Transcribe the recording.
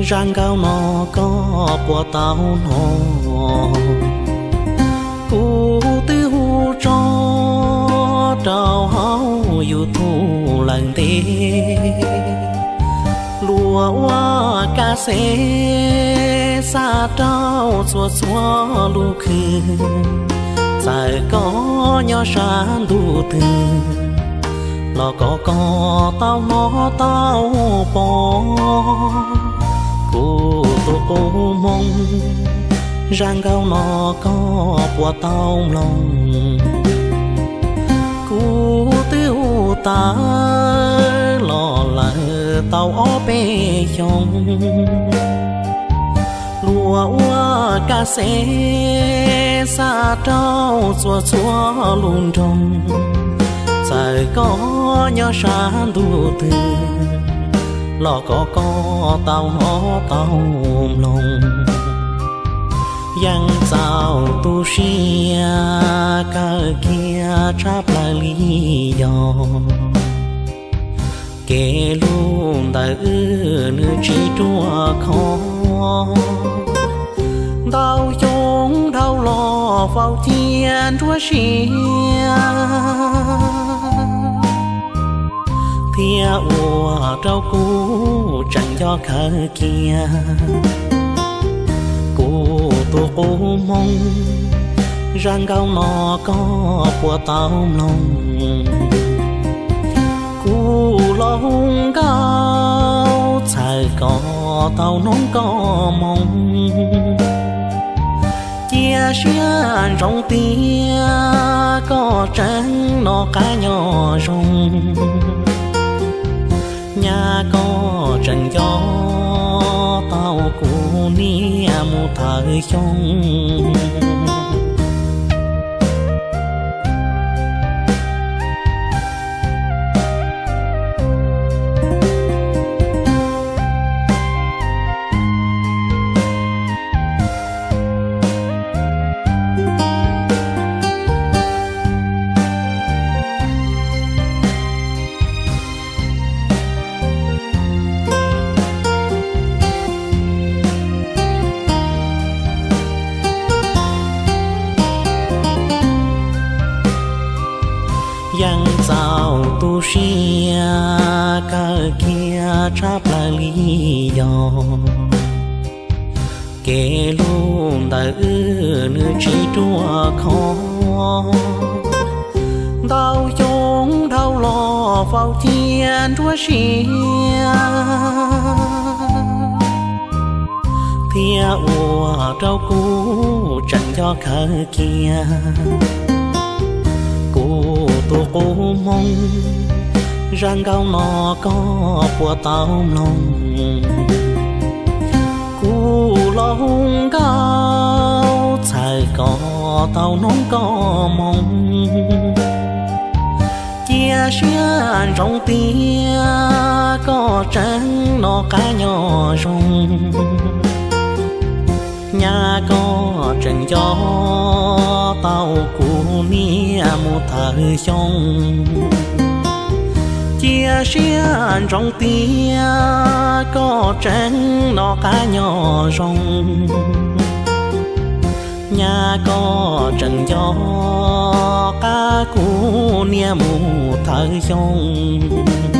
Zaj nkauj no koj puas tau hnov? Kuv twb hu tso rau hauv YouTube lawm ntev. Luag ua kas xev xa rau txhua txhua lub khw, txawm koj nyob sab ntuj twg los kom koj tau hnov tau pom. Kuv tus qub hmoob, zaj nkauj no koj puas tau mloog? Kuv twb hu tawm los lawm tau ob peb xyoos. Luag ua kas xev xa rau txhua txhua lub nroog, txawm koj nyob sab ntuj twg los kom koj tau hnov tau mloog. Yeej txaus tu siab kawg kiag tshaj plaws li yog kev hlub ntawm wb nws tsis ruaj khov. Ntau xyoo dhau los faus cia nruab siab, thiab ua rau kuv tseem nco khawg kiag. Kuv tus qub hmoob, zaj nkauj no koj puas tau mloog? Kuv los hu nkauj txhawm kom tau hnov koj moo, cia siab ntsoov tias koj tseem noj qab nyob zoo, nyaj koj tseem nco tau kuv niam mus thawm xyoo. Yeej txaus tu siab kawg kiag tshaj plaws li yog kev hlub ntawm wb nws tsis ruaj khov. Ntau xyoo dhau los faus cia nruab siab, thiab ua rau kuv tseem nco khawg kiag. Kuv tus qub hmoob, zaj nkauj no koj puas tau mloog? Kuv los hu nkauj txhawm kom tau hnov koj moo, cia siab ntsoov tias koj tseem noj qab nyob zoo, nyaj koj tseem nco tau kuv niam mus thawm xyoo. Cia siab ntsoov tias koj tseem noj qab nyob zoo, nyaj koj tseem nco qab kuv niam mus thawm xyoo.